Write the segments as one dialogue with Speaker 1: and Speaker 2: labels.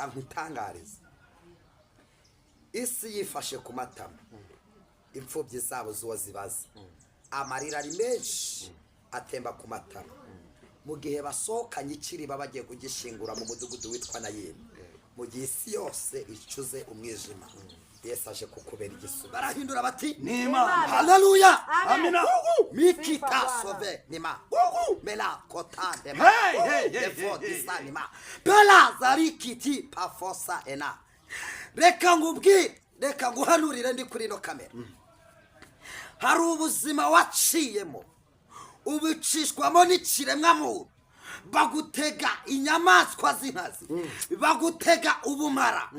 Speaker 1: Reka nkutangarize, isi yifashe ku matama, imfubyi zabo z'uwo zibaza, amarira ari menshi atemba ku matama mu gihe basohokanye ikiriba bagiye kugishingura mu mudugudu witwa Nayini, mu gihe isi yose icuze umwijima, Yesu aje kukubera igisubizo. Barahindura bati:
Speaker 2: Ni Imana.
Speaker 1: Haleluya!
Speaker 2: Amina.
Speaker 1: Mikita.
Speaker 3: Sifa.
Speaker 1: Sove nima mela kotande.
Speaker 2: Hey, hey, hey,
Speaker 1: defo
Speaker 2: hey, hey,
Speaker 1: disanima bela zarikiti pafosa ena. Reka ngubwire, reka nguhanurire ndi kuri ino kamera. Hari ubuzima waciyemo, ubicishwamo n'ikiremwamuntu, bagutega inyamaswa z'inkazi, bagutega ubumara,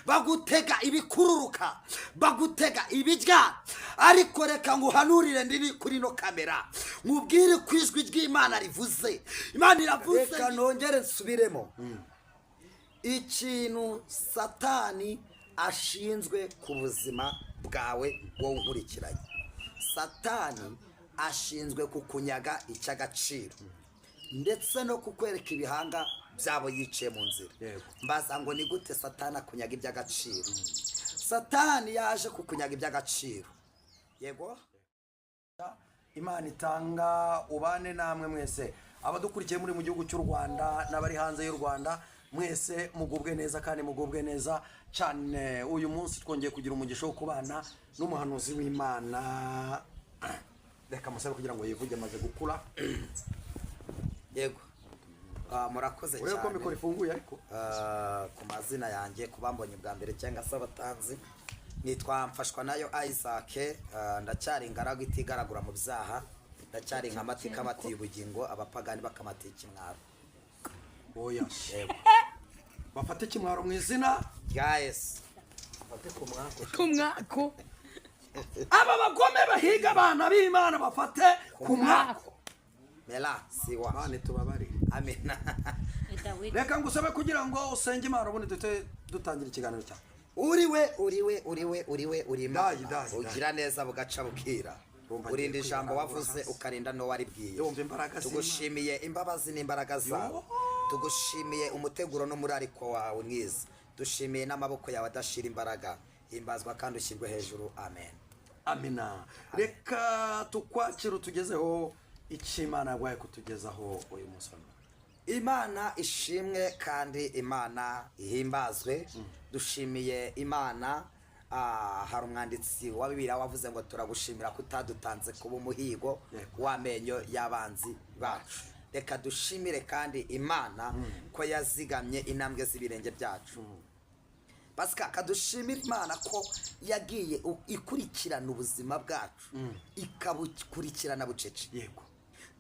Speaker 1: bagutega ibikururuka, bagutega ibirya. Ariko reka nguhanurire ndiri kuri ino kamera, nkubwire ko ijwi ry'Imana rivuze. Imana iravuze. Reka nongere nsubiremo ikintu Satani ashinzwe ku buzima bwawe wowe unkurikiranye. Satani ashinzwe kukunyaga icy'agaciro ndetse no kukwereka ibihanga byabo yiciye mu nzira. Mbaza ngo: ni gute Satani akunyaga iby'agaciro? Satani yaje kukunyaga iby'agaciro, yego.
Speaker 2: Imana itanga ubane namwe mwese abadukurikiye muri mu gihugu cy'u Rwanda n'abari hanze y'u Rwanda, mwese mugubwe neza kandi mugubwe neza cyane. Uyu munsi twongeye kugira umugisha wo kubana n'umuhanuzi w'Imana. Reka musabe kugira ngo yivuge, amaze gukura.
Speaker 1: Yego. Murakoze
Speaker 2: Urebe ko
Speaker 1: cyane.
Speaker 2: mikoro ifunguye ariko.
Speaker 1: Ku mazina yanjye, ku bambonye bwa mbere cyangwa se abatanzi, nitwa Mfashwa nayo Isaac. Ndacyari ingaragu itigaragura mu byaha, ndacyari nka matika batiye ubugingo, abapagani bakamatiye ikimwaro.
Speaker 2: Oya.
Speaker 1: Yego.
Speaker 2: Bafate ikimwaro mu izina
Speaker 1: rya Yesu.
Speaker 2: Bafate ku mwako.
Speaker 4: Ku mwako.
Speaker 2: Aba bagome bahiga abana b'Imana bafate ku mwako.
Speaker 1: Mela siwa.
Speaker 2: Imana tubabarire.
Speaker 1: Amina.
Speaker 2: Reka ngusabe kugira ngo usenge Imana, ubundi duhite dutangira ikiganiro cyawe.
Speaker 1: Uriwe, uriwe, uriwe, uriwe, uri Imana.
Speaker 2: Dayi, dayi, dayi.
Speaker 1: Ugira neza bugaca bukira.
Speaker 2: Urumva
Speaker 1: Urinda
Speaker 2: ngiye
Speaker 1: ijambo
Speaker 2: kwirara
Speaker 1: wavuze,
Speaker 2: hasi.
Speaker 1: ukarinda n'uwo waribwiye.
Speaker 2: Yumva imbaraga z'Imana.
Speaker 1: Tugushimiye imbabazi n'imbaraga zawe.
Speaker 2: Yo.
Speaker 1: Tugushimiye umuteguro n'umurariko wawe mwiza, dushimiye n'amaboko yawe adashira imbaraga. Himbazwa kandi ushyirwe hejuru. Amen.
Speaker 2: Amina. Reka tukwakire, utugezeho icyo Imana yaguhaye kutugezaho uyu munsi wa none.
Speaker 1: Imana ishimwe kandi Imana ihimbazwe. Dushimiye Imana. Hari umwanditsi wa Bibiliya wavuze ngo: "Turagushimira ko utadutanze kuba umuhigo w'amenyo y'abanzi bacu." Reka dushimire kandi Imana ko yazigamye intambwe z'ibirenge byacu. Pasika, kadushimire Imana ko yagiye ikurikirana ubuzima bwacu, ikabukurikirana bucece.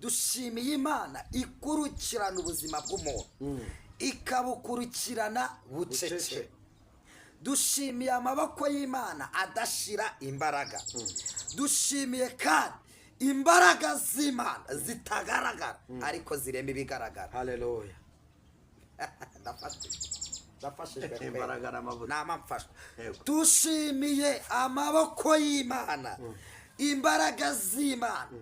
Speaker 1: Dushimiye Imana ikurikirana ubuzima bw'umuntu, ikabukurikirana bucece.
Speaker 2: Bucece.
Speaker 1: Dushimiye amaboko y'Imana adashira imbaraga. Dushimiye kandi imbaraga z'Imana zitagaragara ariko zirema ibigaragara.
Speaker 2: Haleluya.
Speaker 1: Ndafashijwe, ndafashijwe pe.
Speaker 2: Imbaraga n'amavuta.
Speaker 1: Nama mfashwa. Dushimiye amaboko y'Imana, imbaraga z'Imana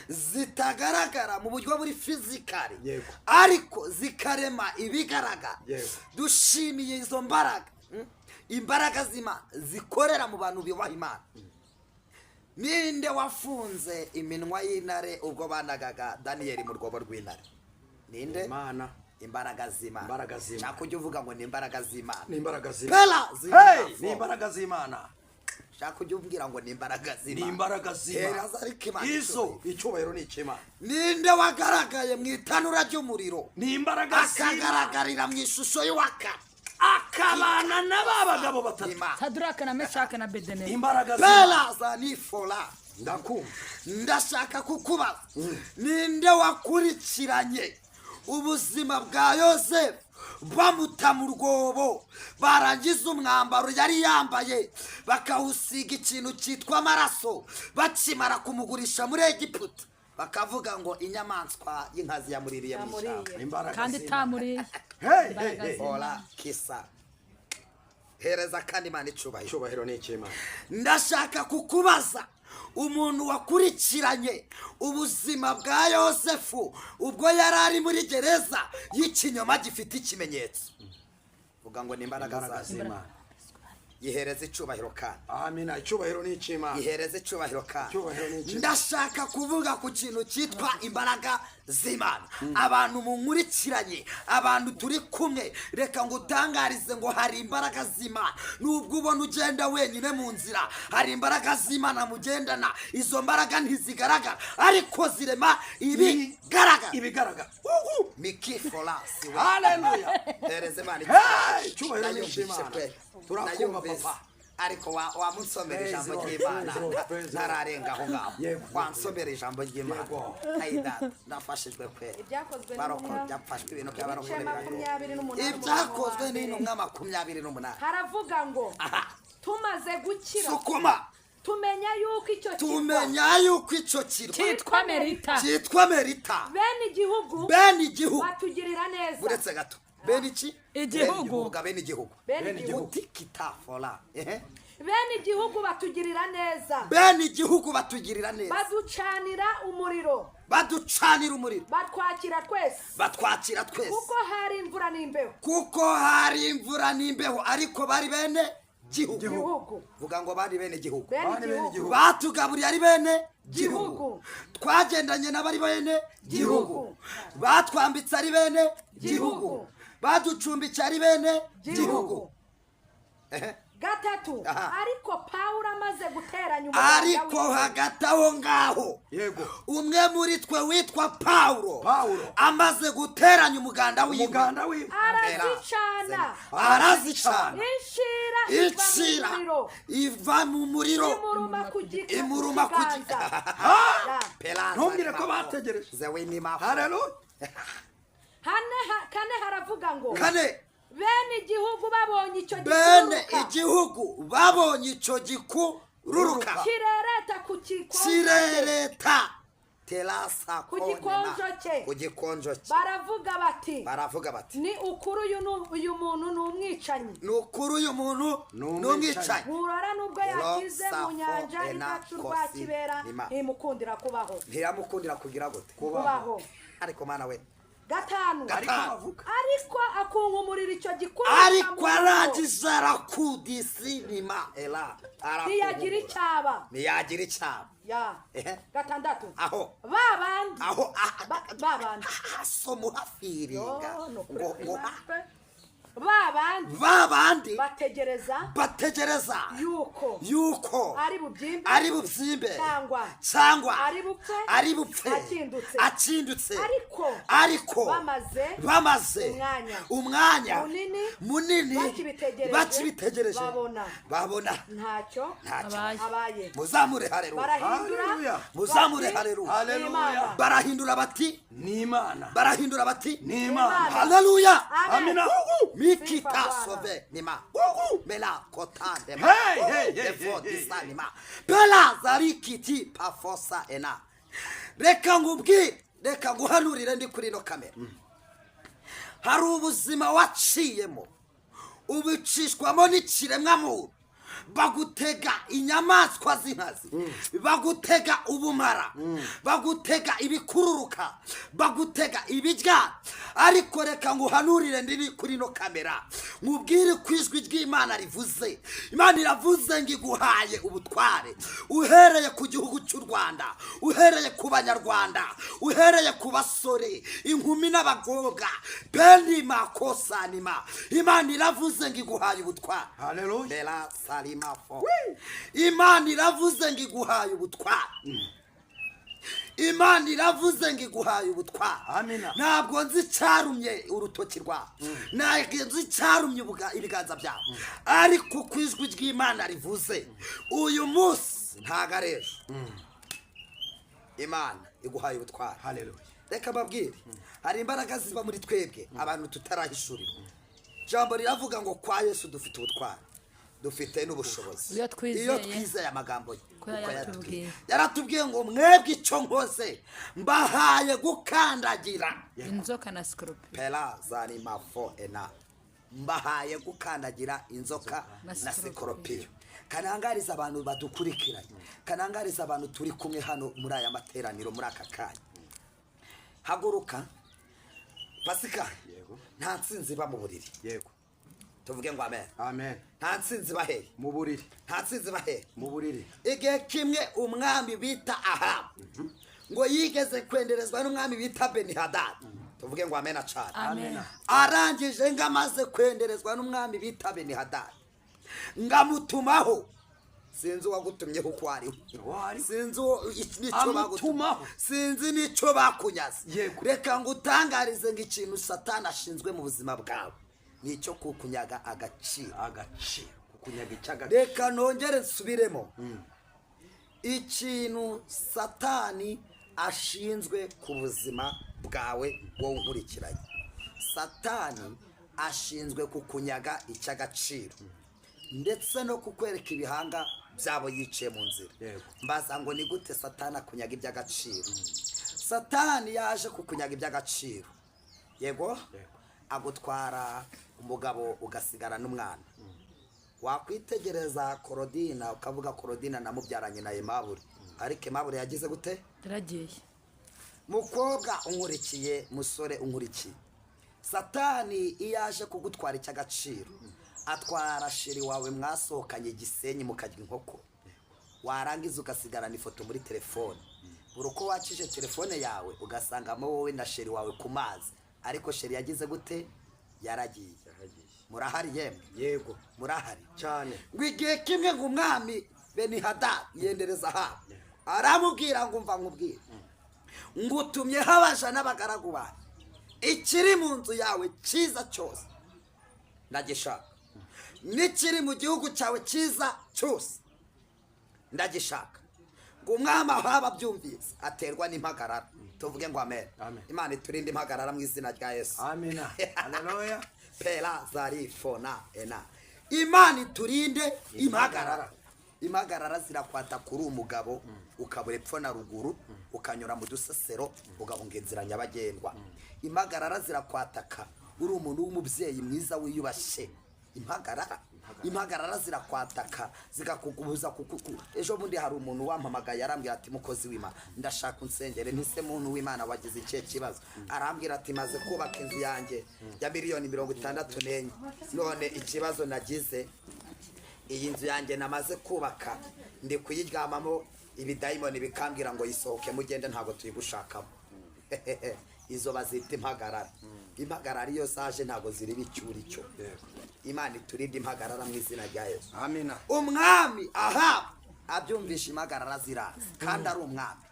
Speaker 1: zitagaragara mu buryo buri physical ariko zikarema ibigaragara. Dushimiye izo mbaraga, Imbaraga z'Imana zikorera mu bantu bubaha Imana. Ninde wafunze iminwa y'intare ubwo banagaga Daniyeli mu rwobo rw'intare? Ninde?
Speaker 2: Imana.
Speaker 1: Imbaraga z'Imana.
Speaker 2: Imbaraga z'Imana.
Speaker 1: Nshaka ujya uvuga ngo ni imbaraga z'Imana.
Speaker 2: Ni imbaraga z'Imana.
Speaker 1: Pela.
Speaker 2: Hey, ni imbaraga z'Imana.
Speaker 1: Nshaka ujya umbwira ngo ni imbaraga
Speaker 2: Ni
Speaker 1: z'Imana.
Speaker 2: imbaraga z'Imana.
Speaker 1: Hera ariko Imana
Speaker 2: Izo
Speaker 1: icyubahiro.
Speaker 2: Icyubahiro ni icy'Imana.
Speaker 1: Ninde wagaragaye mu itanura ry'umuriro,
Speaker 2: Ni imbaraga z'Imana.
Speaker 1: akagaragarira mu ishusho y'uwaka,
Speaker 2: Akabana na ba bagabo batatu?
Speaker 1: Imana.
Speaker 4: Saduraka na Meshaka na Bedenego.
Speaker 2: Imbaraga z'Imana.
Speaker 1: Pela za nifora.
Speaker 2: Ndakumva.
Speaker 1: Ndashaka kukubaza: ninde wakurikiranye ubuzima bwa Yosefu bamuta mu rwobo, barangiza umwambaro yari yambaye bakawusiga ikintu cyitwa amaraso, bakimara kumugurisha muri Egiputa bakavuga ngo inyamaswa y'inkazi yamuririye mu ishyamba?
Speaker 2: Imbaraga
Speaker 4: Kandi
Speaker 2: z'Imana.
Speaker 4: itamuriye.
Speaker 2: Hey, hey,
Speaker 4: Imbaraga
Speaker 2: hey.
Speaker 4: z'Imana.
Speaker 1: Ora kisa, hereza kandi Imana icubahiro.
Speaker 2: Icyubahiro ni icy'Imana.
Speaker 1: Ndashaka kukubaza umuntu wakurikiranye ubuzima bwa Yosefu ubwo yari ari muri gereza y'ikinyoma gifite ikimenyetso. Vuga ngo ni imbaraga
Speaker 2: Imbaraga
Speaker 1: zayo.
Speaker 2: z'Imana.
Speaker 1: Yihereza icyubahiro kandi.
Speaker 2: Amina. Icyubahiro ni icy'Imana.
Speaker 1: Ihereze icyubahiro kandi.
Speaker 2: Icyubahiro ni icy'Imana.
Speaker 1: Ndashaka kuvuga ku kintu cyitwa imbaraga z'Imana. Abantu munkurikiranye, abantu turi kumwe, reka ngo utangarize ngo hari imbaraga z'Imana. Nubwo ubona ugenda wenyine mu nzira, hari imbaraga z'Imana mugendana. Izo mbaraga ntizigaragara, ariko zirema ibigaragara.
Speaker 2: Ibigaragara.
Speaker 1: Mikiforasi.
Speaker 2: Haleluya.
Speaker 1: Hereza Imana.
Speaker 2: Hey, icyubahiro ni
Speaker 1: Nayumvise
Speaker 2: icy'Imana.
Speaker 1: pe.
Speaker 2: Turakumva,
Speaker 1: Nayumvise.
Speaker 2: papa.
Speaker 1: Ariko wamunsomera
Speaker 2: Praise
Speaker 1: ijambo
Speaker 2: Lord,
Speaker 1: ry'Imana.
Speaker 2: praise Lord, praise Lord.
Speaker 1: Ntararenga aho ngaho.
Speaker 2: Yego.
Speaker 1: Wansomera ijambo ry'Imana.
Speaker 2: Yego.
Speaker 1: Ayida, ndafashijwe kwe.
Speaker 3: Ibyakozwe
Speaker 1: Barokore,
Speaker 3: n'intumwa.
Speaker 1: byafashwe ibintu by'abarokore
Speaker 3: Ibice
Speaker 1: biragoye.
Speaker 3: 28.
Speaker 1: Ibyakozwe n'intumwa 28.
Speaker 3: Haravuga ngo
Speaker 1: Aha.
Speaker 3: tumaze gukira,
Speaker 1: Sukuma.
Speaker 3: tumenya yuko icyo kirwa
Speaker 1: Tumenya yuko icyo kirwa
Speaker 4: cyitwa Merita.
Speaker 1: cyitwa Merita.
Speaker 3: Bene igihugu
Speaker 1: Bene igihugu
Speaker 3: batugirira neza.
Speaker 1: Uretse gato, bene iki?
Speaker 4: Igihugu.
Speaker 1: Bene igihugu, bene igihugu.
Speaker 3: Bene
Speaker 2: Bene
Speaker 3: igihugu.
Speaker 1: Utikita fora, ehe.
Speaker 3: Bene igihugu batugirira neza.
Speaker 1: Bene igihugu batugirira neza.
Speaker 3: Baducanira umuriro.
Speaker 1: Baducanira umuriro.
Speaker 3: Batwakira twese.
Speaker 1: Batwakira twese.
Speaker 3: Kuko hari imvura n'imbeho.
Speaker 1: Kuko hari imvura n'imbeho, ariko bari bene gihugu.
Speaker 3: Gihugu.
Speaker 1: Vuga ngo bari bene gihugu.
Speaker 3: Bene
Speaker 2: Bari bene
Speaker 3: igihugu.
Speaker 2: igihugu.
Speaker 1: Batugaburiye ari bene gihugu.
Speaker 3: Gihugu.
Speaker 1: Twagendanye n'abari bene gihugu.
Speaker 3: Gihugu.
Speaker 1: Batwambitse ari bene gihugu.
Speaker 3: Gihugu.
Speaker 1: Baducumbikiye ari bene gihugu.
Speaker 3: Gihugu.
Speaker 1: Ehe.
Speaker 3: Gatatu.
Speaker 1: Aha.
Speaker 3: Ariko Pawulo amaze guteranya umuganda
Speaker 1: Ariko
Speaker 3: w'iwe,
Speaker 1: hagati aho ngaho,
Speaker 2: Yego.
Speaker 1: umwe muri twe witwa Pawulo
Speaker 2: Pawulo.
Speaker 1: amaze guteranya umuganda w'iwe,
Speaker 2: Umuganda w'iwe.
Speaker 3: Arazicana.
Speaker 1: Arazicana.
Speaker 3: Inshira iva mu
Speaker 1: Icira
Speaker 3: muriro.
Speaker 1: iva mu muriro.
Speaker 3: Imuruma ku
Speaker 1: Imuruma ku
Speaker 3: kiganza. Ya.
Speaker 1: Pelaza
Speaker 2: Ntumbwire ko
Speaker 1: nimafo.
Speaker 2: bategereje.
Speaker 1: Zewe nimafo.
Speaker 2: Haleluya.
Speaker 3: Kane haravuga ngo
Speaker 1: Kane.
Speaker 3: bene igihugu babonye icyo
Speaker 1: Bene
Speaker 3: gikururuka
Speaker 1: igihugu babonye icyo gikururuka
Speaker 3: kirereta ku gikonjo cye,
Speaker 1: kirereta terasa
Speaker 3: Ku gikonjo cye.
Speaker 1: ku gikonjo cye,
Speaker 3: baravuga bati
Speaker 1: baravuga bati
Speaker 3: ni ukuri uyu muntu ni umwicanyi.
Speaker 1: Ni ukuri uyu muntu
Speaker 2: Ni
Speaker 1: ni
Speaker 2: umwicanyi.
Speaker 1: umwicanyi.
Speaker 3: Nkurora nubwo
Speaker 1: Ro,
Speaker 3: yakize mu
Speaker 1: safo,
Speaker 3: nyanja
Speaker 1: ena,
Speaker 3: idaca urwa
Speaker 1: kosi,
Speaker 3: kibera,
Speaker 1: nima.
Speaker 3: ntimukundira kubaho.
Speaker 1: Ntiyamukundira kugira gute?
Speaker 3: Kubaho.
Speaker 1: Ariko Mana we!
Speaker 3: Gatanu.
Speaker 2: Ariko
Speaker 1: Gatanu.
Speaker 2: bavuga.
Speaker 3: Ariko akunkumurira icyo gikururuka
Speaker 1: Ariko
Speaker 3: mu muriro,
Speaker 1: arangije arakudisinima era.
Speaker 3: ntiyagira icyaba.
Speaker 1: Ntiyagira icyaba.
Speaker 3: Ya.
Speaker 1: Ehe.
Speaker 3: Gatandatu.
Speaker 1: Aho.
Speaker 3: Ba bandi.
Speaker 1: Aho.
Speaker 3: Ba bandi.
Speaker 1: Somuhafiringa.
Speaker 3: Yo, ni ukuri
Speaker 1: ngo ngo
Speaker 3: kw'Imana. Ba bandi
Speaker 1: ba bandi
Speaker 3: bategereza
Speaker 1: bategereza
Speaker 3: yuko
Speaker 1: yuko
Speaker 3: ari bubyimbe
Speaker 1: ari bubyimbe
Speaker 3: cyangwa
Speaker 1: cyangwa
Speaker 3: ari bupfe
Speaker 1: ari bupfe
Speaker 3: akindutse.
Speaker 1: Akindutse.
Speaker 3: Ariko
Speaker 1: Ariko
Speaker 3: bamaze
Speaker 1: bamaze
Speaker 3: umwanya
Speaker 1: umwanya
Speaker 3: munini
Speaker 1: munini
Speaker 3: bakibitegereje,
Speaker 1: bakibitegereje,
Speaker 3: babona
Speaker 1: babona
Speaker 3: ntacyo
Speaker 1: ntacyo
Speaker 4: Abaye.
Speaker 3: abaye.
Speaker 1: Muzamure haleluya.
Speaker 3: Barahindura
Speaker 2: Haleluya.
Speaker 1: Muzamure
Speaker 3: bati,
Speaker 1: haleluya.
Speaker 2: Haleluya.
Speaker 3: "Imana."
Speaker 1: Barahindura bati
Speaker 2: Ni Imana.
Speaker 1: Barahindura bati
Speaker 2: Ni Imana.
Speaker 1: Haleluya.
Speaker 3: Amen.
Speaker 2: Amina.
Speaker 1: Mikita
Speaker 3: Sifa
Speaker 1: sove nima mela kotande ma
Speaker 2: Hey, hey, hey,
Speaker 1: defo
Speaker 2: hey, hey,
Speaker 1: disa nima bela zarikiti pafosa ena. Reka ngubwire, reka nguhanurire ndi kuri ino kamera. Hari ubuzima waciyemo, ubicishwamo n'ikiremwamuntu, bagutega inyamaswa z'inkazi, bagutega ubumara, bagutega ibikururuka, bagutega ibirya. Ariko reka nguhanurire ndiri kuri ino kamera, nkubwire ko ijwi ry'Imana rivuze. Imana iravuze ngo iguhaye ubutware, uhereye ku gihugu cy'u Rwanda, uhereye ku Banyarwanda, uhereye ku basore, inkumi n'abakobwa. Beni makosanima, Imana iravuze ngo iguhaye ubutware.
Speaker 2: Haleluya.
Speaker 1: Bela salima fo. Imana iravuze ngo iguhaye ubutware. Imana iravuze ngo iguhaye ubutware.
Speaker 2: Amina.
Speaker 1: Ntabwo nzi icyarumye urutoki rwawe, ntabwo nzi icyarumye ibiganza byawe, ariko ku ijwi ry'Imana rivuze uyu munsi, ntabwo ari ejo, Imana iguhaye ubutware.
Speaker 2: Haleluya.
Speaker 1: Reka mbabwire, hari imbaraga ziba muri twebwe abantu tutarahishurirwa. Ijambo riravuga ngo kwa Yesu dufite ubutware, dufite n'ubushobozi.
Speaker 4: Iyo twizeye.
Speaker 1: Iyo twizeye amagambo ye
Speaker 4: Ko
Speaker 1: uko
Speaker 4: yaratubwiye.
Speaker 1: yaratubwiye. Yaratubwiye ngo mwebwe icyo nkoze, mbahaye gukandagira
Speaker 4: inzoka na sikorupiyo.
Speaker 1: Pera zarimafo ena, mbahaye gukandagira inzoka
Speaker 4: Na
Speaker 1: na
Speaker 4: sikoropiyo.
Speaker 1: sikoropiyo. Kanangariza abantu badukurikiranye, kanangariza abantu turi kumwe hano muri aya materaniro muri aka kanya. Haguruka pasika.
Speaker 2: Yego.
Speaker 1: Nta nsinzi iba mu buriri.
Speaker 2: Yego.
Speaker 1: Tuvuge ngo amen.
Speaker 2: Amen.
Speaker 1: Nta nsinzi bahehe?
Speaker 2: Mu buriri.
Speaker 1: Nta nsinzi bahehe?
Speaker 2: Mu buriri.
Speaker 1: Igihe kimwe umwami bita Ahabu ngo yigeze kwenderezwa n'umwami bita Benihadadi. Tuvuge ngo amena cyane.
Speaker 4: Amen.
Speaker 1: Arangije ngo amaze kwenderezwa n'umwami bita Benihadadi, ngamutumaho, sinzi uwagutumyeho uko ari
Speaker 2: Uwo ari we.
Speaker 1: Sinzi n'icyo bagutumye.
Speaker 2: Amutumaho.
Speaker 1: Sinzi n'icyo bakunyaze.
Speaker 2: Yego.
Speaker 1: Reka ngo utangarize ngo ikintu Satani ashinzwe mu buzima bwawe ni icyo kukunyaga agaciro.
Speaker 2: Agaciro, kukunyaga icy'agaciro.
Speaker 1: Reka nongere nsubiremo: ikintu Satani ashinzwe ku buzima bwawe, wowe unkurikiranye, Satani ashinzwe kukunyaga icy'agaciro ndetse no kukwereka ibihanga byabo yiciye mu nzira. Mbaza ngo ni gute Satani akunyaga iby'agaciro? Satani yaje kukunyaga iby'agaciro, yego, agutwara umugabo, ugasigara n'umwana. Wakwitegereza Korodina ukavuga: "Korodina namubyaranye na Emabure, ariko Emabure yagize gute?"
Speaker 4: Yaragiye.
Speaker 1: Mukobwa unkurikiye, musore unkurikiye, Satani iyo aje kugutwara icy'agaciro, atwara chéri wawe mwasohokanye Gisenyi mukarya inkoko, warangiza ugasigarana ifoto muri telefone. Buri uko wakije telefone yawe ugasangamo wowe na chéri wawe ku mazi, ariko chéri yagize gute? Yaragiye. Murahari yemwe?
Speaker 2: Yego.
Speaker 1: Murahari?
Speaker 2: Cyane.
Speaker 1: Ngo igihe kimwe ngo umwami Benihadadi yendereza Ahabu, aramubwira ngo: "Umva nkubwire, ngutumyeho abaja n'abagaragu bawe, ikiri mu nzu yawe cyiza cyose ndagishaka, n'ikiri mu gihugu cyawe cyiza cyose ndagishaka." Ngo umwami Ahabu abyumvise aterwa n'impagarara. Tuvuge ngo amen.
Speaker 2: Amen.
Speaker 1: Imana iturinde impagarara mu izina rya Yesu.
Speaker 2: Amina, haleluya.
Speaker 1: Pera zarifona ena. Imana iturinde impagarara. Impagarara zirakwata kuri umugabo, ukabura epfo na ruguru, ukanyura mu dusesero, ugahunga inzira nyabagendwa. Impagarara zirakwataka uri umuntu w'umubyeyi mwiza wiyubashye. Impagarara zirakwataka zikakugubuza kukuku. Ejo bundi hari umuntu wampamagaye, arambwira ati: "Mukozi w'Imana, ndashaka unsengere." Ntise: "Muntu w'Imana, wagize ikihe kibazo?" Arambwira ati: "Maze kubaka inzu yanjye ya miliyoni 64, none ikibazo nagize, iyi nzu yanjye namaze kubaka ndi kuyiryamamo, ibidayimoni bikambwira ngo yisohoke mugende, ntabwo tuyigushakamo." Izo bazita impagarara. Impagarara iyo zaje ntabwo ziri icyuri cyo. Imana iturinde impagarara mu izina rya Yesu.
Speaker 2: Amina.
Speaker 1: Umwami Ahabu abyumvisha, impagarara ziraza kandi ari umwami.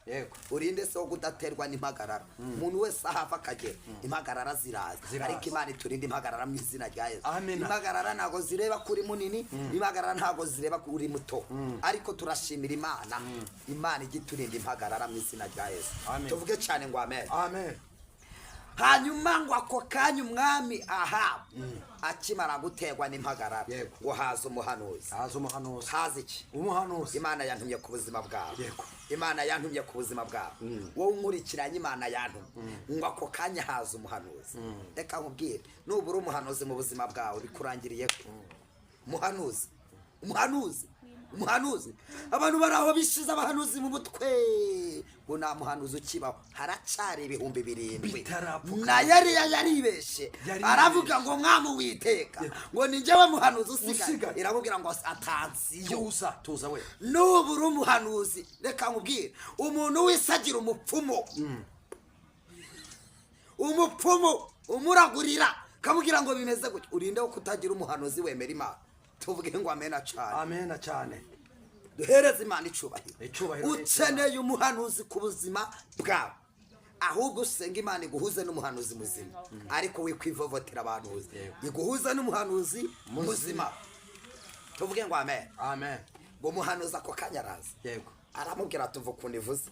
Speaker 1: Urinde se wo kudaterwa n'impagarara? Umuntu wese aho ava akagera, impagarara ziraza.
Speaker 2: Ziraza.
Speaker 1: Ariko Imana iturinde impagarara mu izina rya Yesu.
Speaker 2: Amina.
Speaker 1: Impagarara ntabwo zireba ko uri munini, impagarara ntabwo zireba ko uri muto, ariko turashimira Imana. Imana ijya iturinda impagarara mu izina rya Yesu.
Speaker 2: Amen.
Speaker 1: Tuvuge cyane ngo amen.
Speaker 2: Amen.
Speaker 1: Hanyuma ngo ako kanya umwami Ahabu akimara guterwa n'impagarara, ngo haza umuhanuzi.
Speaker 2: Haza umuhanuzi.
Speaker 1: Haza iki?
Speaker 2: Umuhanuzi.
Speaker 1: Imana yantumye ku buzima bwawe. Imana yantumye ku buzima bwawe, wowe unkurikiranye. Imana yantumye ngo ako kanya haza umuhanuzi. Reka nkubwire, nubura umuhanuzi mu buzima bwawe, bikurangiriye ko umuhanuzi, umuhanuzi, umuhanuzi. Abantu bari aho bishize abahanuzi mu mutwe ngo nta muhanuzi ukibaho. Haracari 7000.
Speaker 2: Bitarapfuka.
Speaker 1: Na yariya yaribeshe.
Speaker 2: Yaribeshe.
Speaker 1: Aravuga ngo: "Mwami Witeka," ngo, "ni njyewe muhanuzi usigaye."
Speaker 2: Usigaye.
Speaker 1: Iramubwira ngo: "Attention."
Speaker 2: Tuza, tuza we.
Speaker 1: Nubura umuhanuzi, reka nkubwire, umuntu wese agira umupfumu, umupfumu umuragurira kamubwira ngo bimeze gutya. Urinde wo kutagira umuhanuzi wemera Imana? Tuvuge ngo amena cyane.
Speaker 2: Amena cyane.
Speaker 1: Duhereze Imana icubahiro.
Speaker 2: Icubahiro.
Speaker 1: Ukeneye umuhanuzi ku buzima bwawe. Ahubwo usenga Imana iguhuze n'umuhanuzi muzima, ariko wikwivovotera abahanuzi. Iguhuze n'umuhanuzi muzima. Tuvuge ngo amen.
Speaker 2: Amen.
Speaker 1: Ngo umuhanuzi ako kanya araza. Aramubwira ati: "Umva ukuntu ivuze."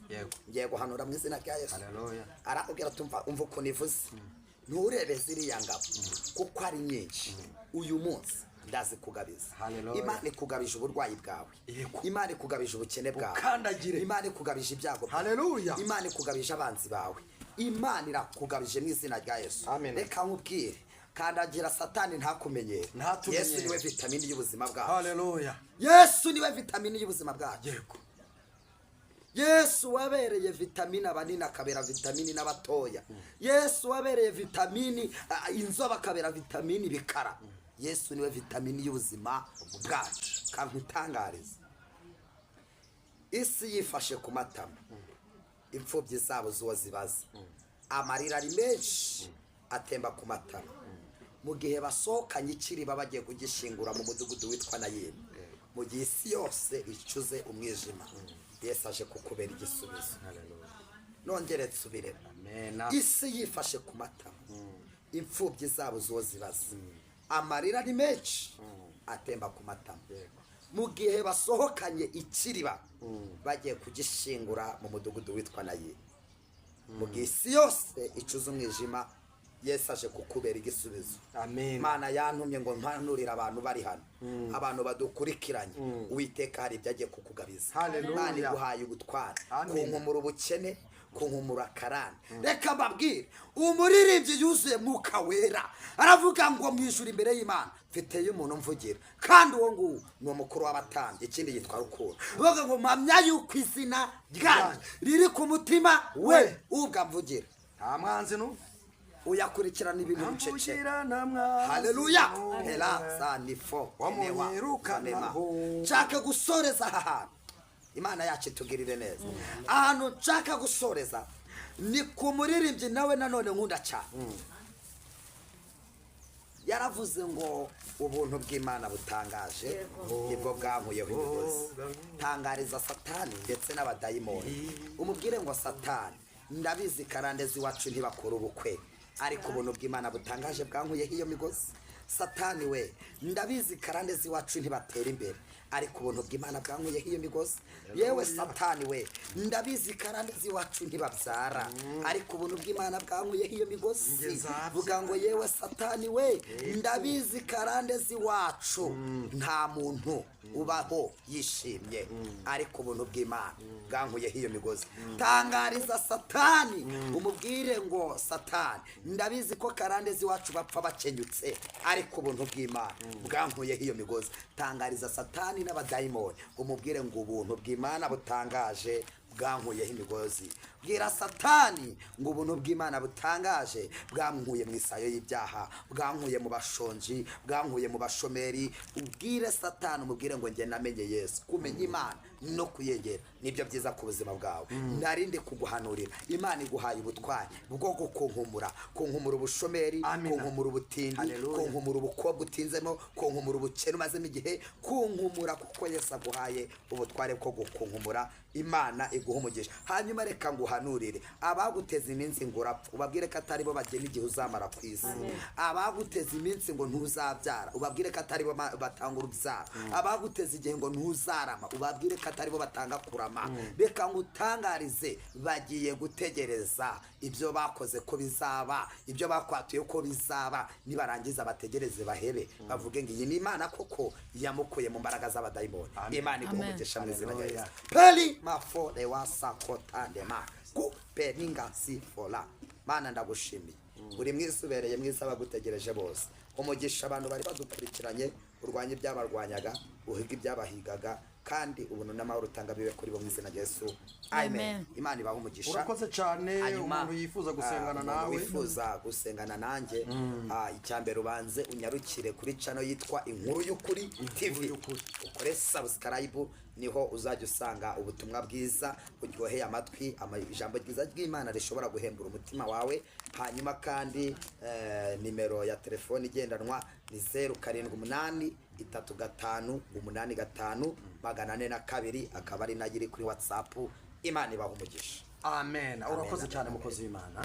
Speaker 1: "Ngiye guhanura mu izina rya Yesu."
Speaker 2: Haleluya.
Speaker 1: Aramubwira ati: "Umva, umva ukuntu ivuze, nturebe ziriya ngabo kuko ari nyinshi, uyu munsi ndazikugabiza."
Speaker 2: Haleluya.
Speaker 1: Imana ikugabije uburwayi bwawe. Imana ikugabije ubukene bwawe.
Speaker 2: Ukandagire.
Speaker 1: Imana ikugabije ibyago byawe.
Speaker 2: Haleluya.
Speaker 1: Imana ikugabije abanzi bawe. Imana irakugabije mu izina rya Yesu.
Speaker 2: Amen.
Speaker 1: Reka nkubwire, kandagira Satani ntakumenyere.
Speaker 2: Ntatumenyere.
Speaker 1: Yesu niwe vitamini y'ubuzima bwawe.
Speaker 2: Haleluya.
Speaker 1: Yesu niwe vitamini y'ubuzima bwacu. Yesu wabereye vitamini abanini, akabera vitamini n'abatoya. Yesu wabereye vitamini inzobe, akabera vitamini bikara. Yesu niwe vitamini y'ubuzima bwacu. Kankutangariza, isi yifashe ku matama, imfubyi zabo zuwo zibaza, amarira ari menshi atemba ku matama, mu gihe basohokanye ikiriba bagiye kugishingura mu mudugudu witwa Nayini, mu gihe isi yose icuze umwijima, Yesu aje kukubera igisubizo. Nongere nsubiremo.
Speaker 2: Amena.
Speaker 1: Isi yifashe ku matama, imfubyi zabo zuwo zibaza, amarira ni menshi atemba ku matama, mu gihe basohokanye ikiriba bagiye kugishingura mu mudugudu witwa Nayini, mu gihe isi yose icuze umwijima, Yesu aje kukubera igisubizo.
Speaker 2: Amen.
Speaker 1: Imana yantumye ngo mpanurire abantu bari hano, abantu badukurikiranye. Uwiteka hari ibyo agiye kukugabiza.
Speaker 2: Hallelujah.
Speaker 1: Imana iguhaye ubutware
Speaker 2: Amen.
Speaker 1: kunkumura ubukene, kunkumura akarande. Reka mbabwire, umuririmbyi yuzuye Mwuka Wera aravuga ngo mu ijuru imbere y'Imana mfiteyo umuntu mvugira, kandi uwo nguwo ni umukuru w'abatambyi, ikindi yitwa Rukundo. Bavuga ngo mpamya yuko izina ryanjye riri ku mutima we ubwo amvugira.
Speaker 2: Nta mwanzi nu
Speaker 1: Uyakurikirana ibintu bicece.
Speaker 2: Amvugira nta mwanzi
Speaker 1: Haleluya.
Speaker 2: n'umwe.
Speaker 1: Hera sa nifo
Speaker 2: Wamwirukanaho.
Speaker 1: Nshaka gusoreza aha hantu, Imana yacu itugirire neza. Ahantu nshaka gusoreza ni ku muririmbyi nawe nanone nkunda cyane. Yaravuze ngo ubuntu bw'Imana butangaje nibwo bwankuyeho imigozi. Tangariza Satani ndetse n'abadayimoni, umubwire ngo: "Satani, ndabizi karande z'iwacu ntibakora ubukwe, ariko ubuntu bw'Imana butangaje bwankuyeho iyo migozi. Satani we, ndabizi karande z'iwacu ntibatera imbere, ariko ubuntu bw'Imana bwankuyeho iyo migozi. Yewe Satani we, ndabizi karande z'iwacu ntibabyara, ariko ubuntu bw'Imana bwankuyeho iyo migozi."
Speaker 2: Ngezabyara.
Speaker 1: Vuga ngo: "Yewe Satani we, ndabizi karande z'iwacu nta muntu ubaho yishimye, ariko ubuntu bw'Imana bwankuyeho iyo migozi." Tangariza Satani, umubwire ngo: "Satani, ndabizi ko karande z'iwacu bapfa bakenyutse, ariko ubuntu bw'Imana bwankuyeho iyo migozi." Tangariza Satani n'abadayimoni, umubwire ngo: "Ubuntu bw'Imana butangaje bwankuyeho imigozi." Bwira Satani ngo: "Ubuntu bw'Imana butangaje bwankuye mu isayo y'ibyaha, bwankuye mu bashonji, bwankuye mu bashomeri." Ubwire Satani, umubwire ngo: "Njye namenye Yesu." Kumenya Imana no kuyegera nibyo byiza ku buzima bwawe. Narindi kuguhanurira, Imana iguhaye ubutwari bwo gukunkumura, kunkumura ubushomeri,
Speaker 2: Amina.
Speaker 1: kunkumura ubutindi,
Speaker 2: Hallelujah.
Speaker 1: kunkumura ubukobwa utinzemo, kunkumura ubukene umazemo igihe, kunkumura, kuko Yesu aguhaye ubutware bwo gukunkumura. Imana iguha umugisha. Hanyuma reka nguhanurire abaguteza iminsi ngo urapfa, ubabwire ko atari bo bagena igihe uzamara ku isi. Abaguteza iminsi ngo ntuzabyara, ubabwire ko atari bo batanga urubyaro. Abaguteza igihe ngo ntuzarama, ubabwire ko atari bo batanga kurama. Reka ngutangarize, bagiye gutegereza ibyo bakoze ko bizaba, ibyo bakwatuye ko bizaba. Nibarangiza bategereze bahebe, bavuge ngo: "Iyi ni Imana koko yamukuye mu mbaraga z'abadayimoni." Imana iguha
Speaker 4: Amen.
Speaker 1: umugisha mu izina rya Yesu.
Speaker 2: Hallelujah.
Speaker 1: Peli mafore wasakotandema kuperingasi fola. Mana, ndagushimiye, uri mwiza, ubereye mwiza abagutegereje bose. Umugisha abantu bari badukurikiranye, urwanya ibyabarwanyaga, uhiga ibyabahigaga, kandi ubuntu n'amahoro utanga bibe kuri bo mu izina rya Yesu, amen.
Speaker 4: Amen.
Speaker 1: Imana ibahe umugisha.
Speaker 2: Urakoze cyane.
Speaker 1: Hanyuma,
Speaker 2: Umuntu yifuza gusengana
Speaker 1: umuntu
Speaker 2: nawe.
Speaker 1: wifuza gusengana nanjye, icya mbere ubanze unyarukire kuri channel yitwa Inkuru y'Ukuri TV,
Speaker 2: y'Ukuri.
Speaker 1: ukore subscribe, niho uzajya usanga ubutumwa bwiza buryoheye amatwi, ijambo ryiza ry'Imana rishobora guhembura umutima wawe. Hanyuma kandi nimero ya telefone igendanwa ni 0783585402, akaba ari nayo iri kuri WhatsApp. Imana ibaha umugisha.
Speaker 2: Amen. Urakoze
Speaker 1: Amen,
Speaker 2: cyane,
Speaker 1: amen.
Speaker 2: mukozi w'Imana.